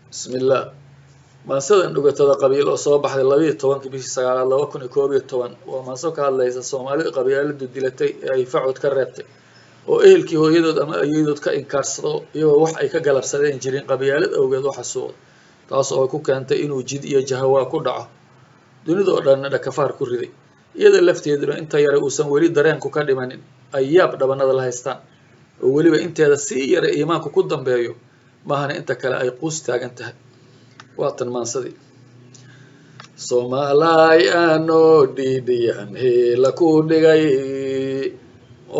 Bismillah. Maansadan Dhugatada Qabiil oo soo baxday 12-kii bishii sagaalaad 2011 waa maanso ka hadlaysa Soomaalida qabyaaladu dilatay ee ay facod ka reebtay, oo ehelkii hooyadood ama ayeedood ka inkaarsado, iyagoo wax ay ka galabsadeen jirin qabyaalad awgeed u xasuuqda, taas oo ku keentay inuu jid iyo jahawaa ku dhaco, dunida oo dhanna dhakafaar ku riday, iyada lafteeduna inta yare uusan weli dareenku ka dhimanin ay yaab dhabanada la haystaan, oo weliba inteeda sii yare iimaanku ku dambeeyo maahana inta kale ay quus taagan tahay. Waa tan maansadii. Soomaalay anoo dhiidhiyan heela ku dhigay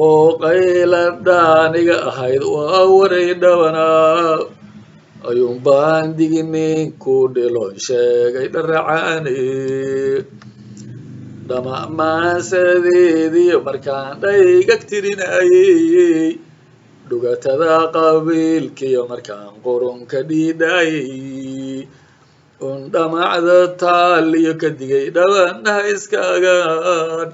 oo qayla dhaaniga ahayd waa waray dhabanaa, ayuunbaan diginin ku dhilon sheegay dharacaani dhama maansadeediyo markaan dhaygag tirinayey, dhugatada qabiilkiyo markaan qurunka dhiidhayey, un dhamacda taaliyo ka digay dhabanaha iskaagan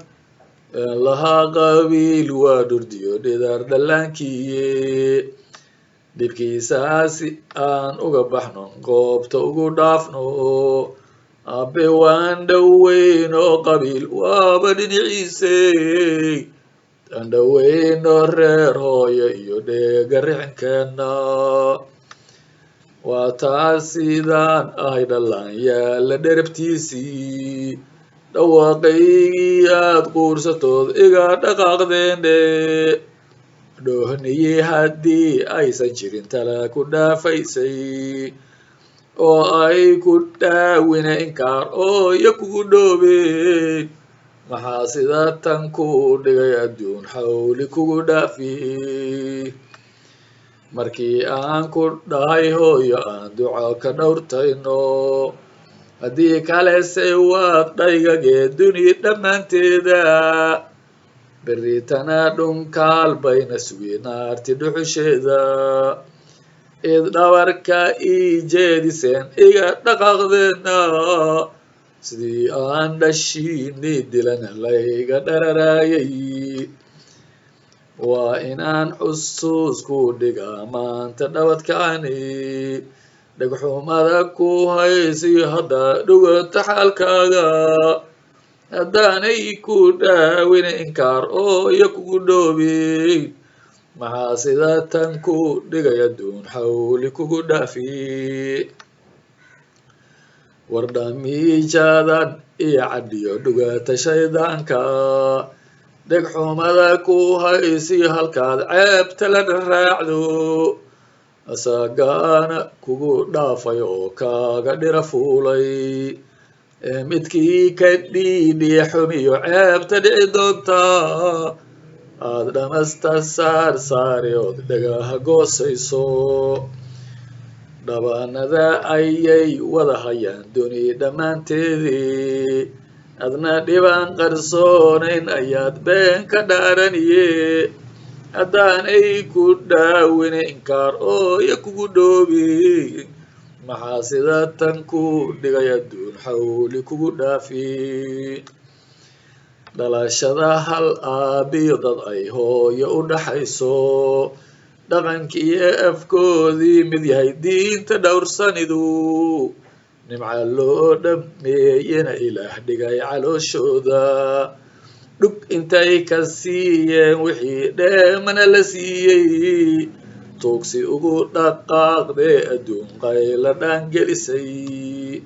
lahaa, qabiil waa dhurdiyo dhidaar dhallaankiye, dhibkiisaasi aan uga baxno, goobta ugu dhaafno. Aabe waan dhoweyno, qabiil waaba dhinaciise aan dhoweyno, reer hooyo iyo dheega rixinkeena. Waa taas sidaan ahay dhallaan yaalla dherabtiisii, dhawaaqaygii aad quursatood iga dhaqaaqdeene, dhoohniyi haddii aysan jirin tala ku dhaafaysay oo ay ku dhaawina inkaar ooyo kugu dhoobeen, maxaa sida tan ku dhigay adduun xawli kugu dhaafi? Markii aan ku dhahay hooyo aan duco ka dhowrtayno, haddii kalese waad dhaygagee duni dhammaanteeda, berritana dhunkaal bayna sugi naarti dhuxusheeda. Id dhabarka ii jeediseen iga dhaqaaqdeena, sidii aan dhashiini dilana layga dhararaayay. Waa inaan xusuus ku dhigaa maanta dhabadkaani dhegxumada ku haysiyo haddaa dhugata xaalkaaga, haddaanay ku dhaawina inkaar ooyo kugu dhoobin, maxaa sida tan ku dhigay adduun xawli kugu dhaafi? War dhamiijadan iyo cadhiyo dhugata shaydaanka, dhegxumada ku haysiyo halkaad ceebta la raacdo, asagaana kugu dhaafay oo kaaga dhira fuulay. Ee midkii ka dhiidhiya xumiyo ceebta dhici doonta, aad dhamasta saar saari ood dhagaha goosayso. Dhabanada ayay wada hayaan duni dhammaanteedii, adna dhibaan qarsoonayn ayaad been ka dhaaraniye, haddaanay ku dhaawina inkaar ooyo kugu dhoobin, maxaa sida tan ku dhigay adduun xawli kugu dhaafi? Dhalashada hal aabiyo dad ay hooyo u dhaxayso, dhaqankiiyo afkoodii mid yahay, diinta dhowrsanidu nimca loo dhameeyena Ilaah dhigay calooshooda, dhug intay ka siiyeen wixii dheemana la siiyey, tuugsi ugu dhaqaaqdee adduun qayla dhaangelisay,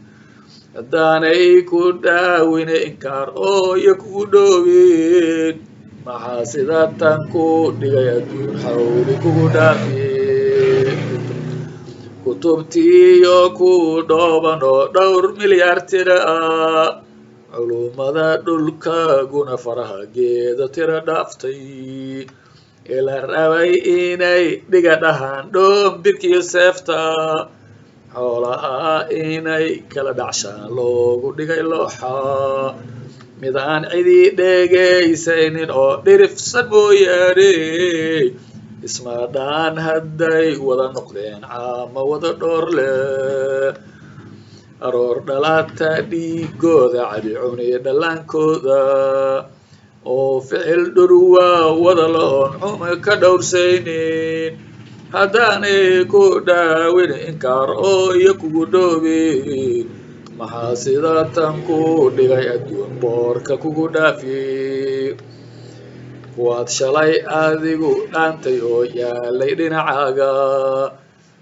haddaanay ku dhaawine inkaar ooyo kugu dhoobin, maxaa sida tan ku dhigay adduun xawli kugu dhaafi? Kutubtiyo ku dhooban oo dhowr milyaar tira ah, culummada dhulkaaguna faraha geeda tira dhaaftay, ila rabay inay dhiga dhahaan dhoombirkiyo seefta, xoolaha inay kala dhacshaan loogu dhigay looxa, mid aan cidi dhegaysanin oo dhirifsan mooyaane, isma dhaan hadday wada noqdeen caama wada dhoor leh, aroor dhalata dhiigooda cabi cuni dhallaankooda, oo ficil dhurwaa wada la-oon xume ka dhowrsaynin. Haddaanay ku dhaawin inkaar oo iyo kugu dhoobin, maxaa sida tan ku dhigay adduun boorka kugu dhaafi? Kuwaad shalay adigu dhaantay oo yaalay dhinacaaga,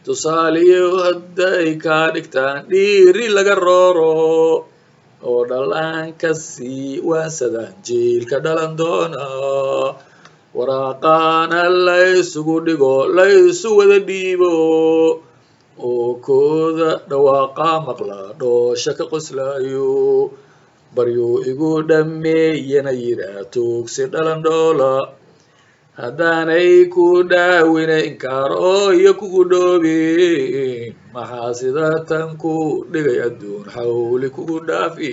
tusaaliyo hadday kaa dhigtaan dhiiri laga rooro, oo dhallaanka sii waansadaan jiilka dhalan doona, waraaqaana laysugu dhigo laysu wada dhiibo, oo kooda dhawaaqa maqla dhoosha ka qoslaayo, baryuu igu dhammeeyana yidhaah tuugsi dhalan dhoola. Haddaanay ku dhaawine inkaar oo iyo kugu dhoobin, maxaa sida tan ku dhigay adduun xawli kugu dhaafi?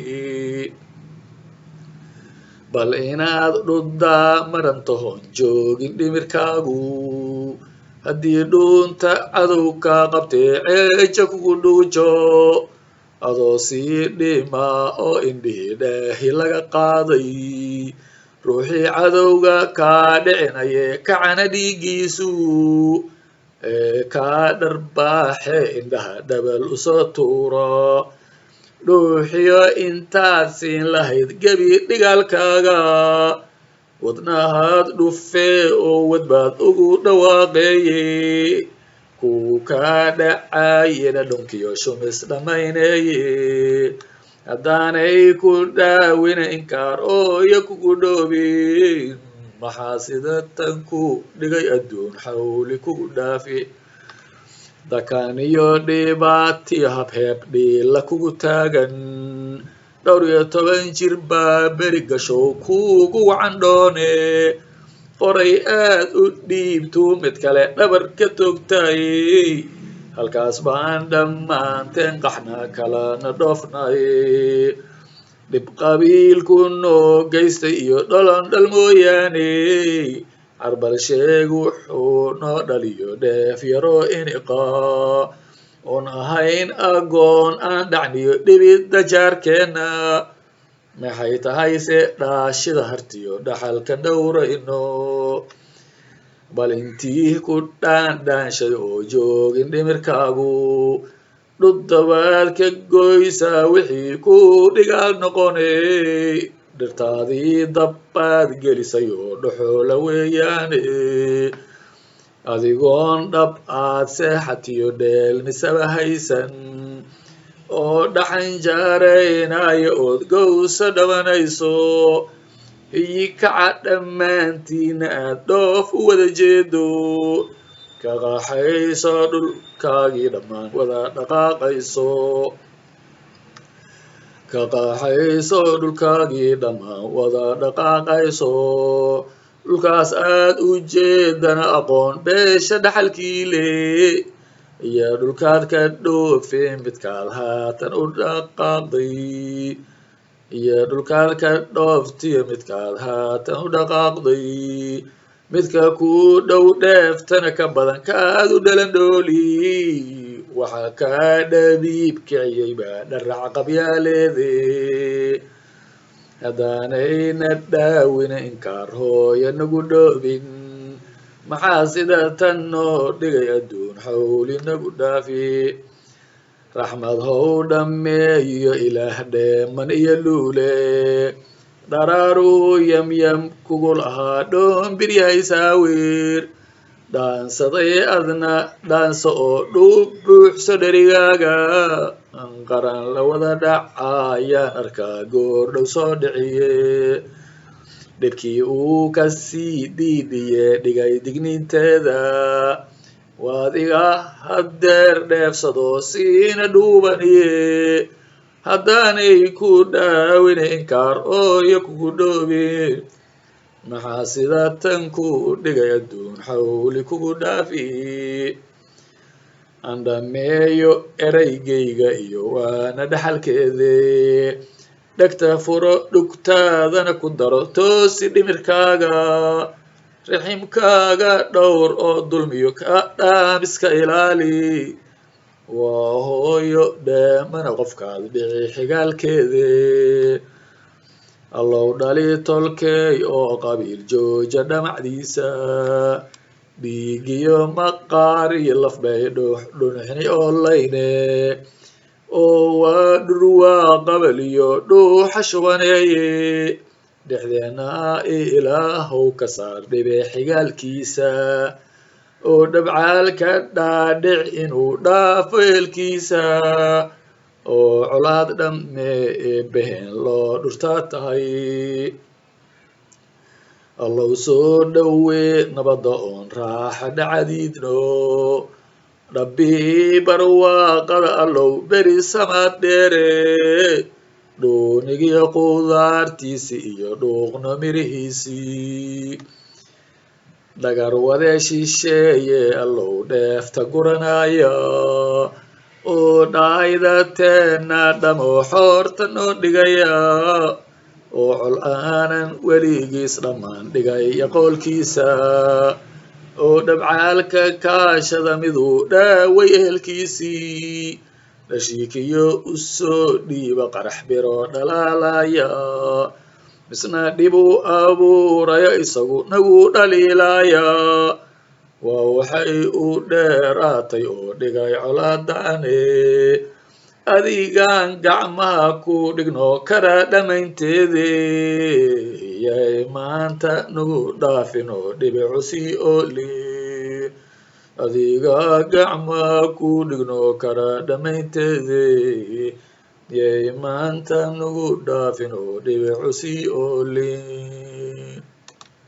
Bal inaad dhuddaa maran tohon joogin dhimirkaagu, haddii dhuunta cadow kaa qabtee ceeja kugu dhuujo, adoo sii dhimaa oo indhihii dhaahi laga qaaday, ruuxii cadowga kaa dhicinaye kacana dhiiggiisu ee kaa dharbaaxe indhaha dhabal usoo tuura, dhuuxiyo intaad siin lahayd gebi dhigaalkaaga, wadnahaad dhufee oo wadbaad ugu dhawaaqeeye, kuu kaa dhacayena dhunkiyo shumis dhammayneeye. Haddaanay ku dhaawine inkaar oo iyo kugu dhoobin, maxaa sida tan ku dhigay adduun xawli kugu dhaafi? Dakaan iyo dhibaatiyo habheeb dhiila kugu taagan, dhowr iyo toban jir baa beri gashow kuugu wacan dhoone, qoray aad u dhiibtuu mid kale dhabar ka toogtay, halkaas baan dhammaanteen qaxna kalana dhoofnay. Dhib qabiilku noo geystay iyo dholon dhal mooyaane, carbal sheeg wuxuu noo dhaliyo dheef yaroo iniqaa oon ahayn agoon aan dhacniyo dhibidda jaarkeenna. Maxay tahay se dhaashida hartiyo dhaxalkan dhowrayno? Bal intii ku dhaandhaanshay oo joogin dhimirkaagu, dhuddabaad ka goysaa wixii ku dhigaal noqonay, dhirtaadii dabbaad gelisay oo dhuxula weeyaane. Adigoon dhab aad seexatiyo dheelmisaba haysan, oo dhaxan jaaraynaayo ood gowsa dhabanayso, hiyi kaca dhammaantiinna aad dhoof u wada jeedo, ka qaxayso dhulkaagii dhammaan wada dhaqaaqayso, ka qaxayso dhulkaagii dhammaan wada dhaqaaqayso, dhulkaas aad u jeedana aqoon beesha dhaxalkii le iyo dhulkaad ka dhoofeen midkaad haatan u dhaqaaqday, iyo dhulkaad ka dhooftiyo midkaad haatan u dhaqaaqday, midka kuu dhow dheeftana ka badan kaad u dhalan dhooli. Waxaa kaa dhabiib kiciyey baa dharac qabyaaleede. Haddaanayna dhaawina inkaar hooya nagu dhoobin, maxaa sida tan noo dhigay adduun xawli nagu dhaafi? Raxmad how dhammeeyo Ilaah dheeman iyo luule, dharaaruu yamyam kugu lahaa dhoonbiryahay saawir, dhaansaday adna dhaanso oo dhuub buuxso dherigaaga, qaran la wada dhacayaan arkaa goordhow soo dhiciye. Dhibkii uu ka sii dhiidhiye dhigay digniinteeda, waadiga haddeer dheefsado siina dhuubaniye. Haddaanay ku dhaawine inkaar ooyo kugu dhoobin, maxaa sida tan ku dhigay adduun xawli kugu dhaafi? Aan dhammeeyo eraygayga iyo waana dhaxalkeede, dhegta furo dhugtaadana ku daro, toosi dhimirkaaga, riximkaaga dhowr oo dulmiyo ka dhaamiska ilaali, waa hooyo dheemana qofkaad dhici xigaalkeede. Allow dhali tolkey oo qabiil jooja dhamacdiisa. Dhiigiyo maqaar iyo laf bay dhuxni oolayne, oo waa dhurwaa qabal iyo dhuuxa shubaneeye. Dhexdeena Ilaahow ka saar dhibe xigaalkiisa, oo dhabcaalka dhaadhic inuu dhaafo ehelkiisa, oo colaad dhamme eebbaheen loo dhurtaa tahay. Allow soo dhowee nabadda oon raaxa dhacadiidno, dhabbii barwaaqada Allow beri samaad dheere, dhuunigiyo qudaartiisii iyo dhuuqno mirihiisii. Dhagar wadee shisheeye Allow dheefta guranaya, oo dhaaydateena dhamo xoorta noo dhigaya, oo col aanan weligiis dhammaan dhigaya qoolkiisa, oo dhabcaalka kaashada miduu dhaaway ehelkiisii, dhashiikiyo u soo dhiiba qarax biro dhalaalaya, misna dhibuu abuuraya isagu nagu dhaliilaya. Waa waxay u dheeraatay oo dhigay colaadane, adigaan gacmaha ku dhigno kara dhammaynteede, yay maanta nagu dhaafin oo dhibicu sii oolin. Adiga gacmaha ku dhigno kara dhammaynteede, yay maanta nagu dhaafin oo dhibicu sii oolin.